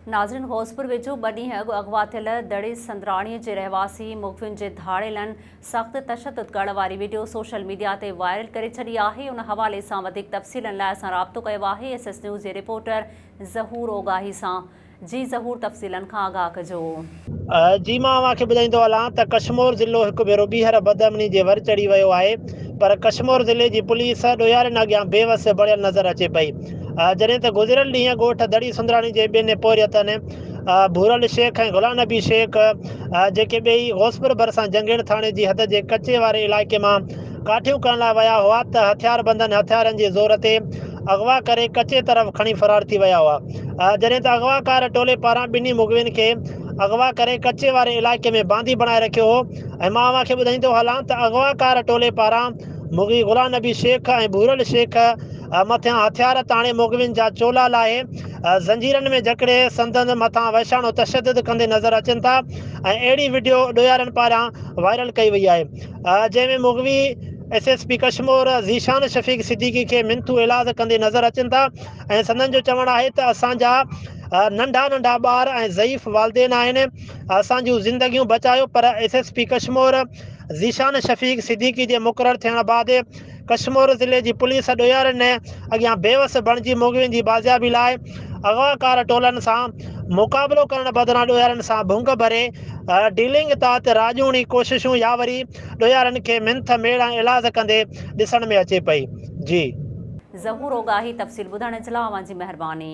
ناظرين غوثپور ويجهو ٻه ڏينهن اڳ اغوا ٿيل دڙي سندراڻي جي رهواسي مغوين جي ڌاڙيلن سخت تشدد ڪرڻ واري وڊيو سوشل ميڊيا تي وائرل ڪري ڇڏي آهي ان حوالي سان وڌيڪ تفصيلن لاء اسان رابطو ڪيو آهي ايس ايس نيوز جي رپورٽر ظهور اوڳاهي سان جي ظهور تفصيلن کان آگاهه ڪجو. جي مان اوهان کي ٻڌائيندو هلان ته ڪشمور ضلعو هڪ ڀيرو ٻيهر بدامني جي ور چڙهي ويو آهي پر ڪشمور ضلعي جي پوليس ڏوهارين اڳيان بي وس بڻيل نظر اچي پئي جڏهن ته گذريل ڏينهن ڳوٺ دڙي سندراڻي جي ٻن پورهيتن ڀورل شيخ ۽ غلام نبي شيخ جيڪي ٻئي غوثپور ڀرسان جنگيڻ ٿاڻي جي حد جي ڪچي واري علائقي مان ڪاٺيون ڪرڻ لاء ويا هئا ته هٿياربندن هٿيارن جي زور تي اغوا ڪري ڪچي طرف کڻي فرار ٿي ويا هئا جڏهن ته اغواڪار ٽولي پاران ٻنهي مغوين کي اغوا ڪري ڪچي واري علائقي ۾ باندي بڻائي رکيو هو ۽ مان اوهان کي ٻڌائيندو هلان ته اغواڪار ٽولي پاران مغوي غلام نبي شيخ ۽ ڀورل شيخ مٿيان هٿيار تاڻي مغوين جا چولا لاهي زنجيرن ۾ جڪڙي سندن مٿان وحشاڻو تشدد ڪندي نظر اچن ٿا ۽ اهڙي وڊيو ڏوهارين پاران وائرل ڪئي وئي آهي جنهن ۾ مغوي S S P Kashmore Zeeshan Shafiq Siddiqui کي منٿون ايلاز ڪندي نظر اچن ٿا ۽ سندن جو چوڻ آهي ته اسان جا ننڍا ننڍا ٻار ۽ ضعيف والدين آهن اسان جون زندگيون بچايو پر S S P Kashmore Zeeshan Shafiq Siddiqui جي مقرر ٿيڻ بعد ڪشمور ضلعي جي پوليس ڏوهارين اڳيان بيوس بڻجي مغوين جي بازيابي لاء اغواڪار ٽولن سان مقابلو ڪرڻ بدران ڏوهارين سان ڀونگ ڀري ڊيلنگ تحت راڄوڻي ڪوششون يا وري ڏوهارين کي منٿ ميڙ ۽ ايلاز ڪندي ڏسڻ ۾ اچي پئي. جي. ظهور اوڳاهي تفصيل ٻڌائڻ جي لاء اوهان جي مهرباني.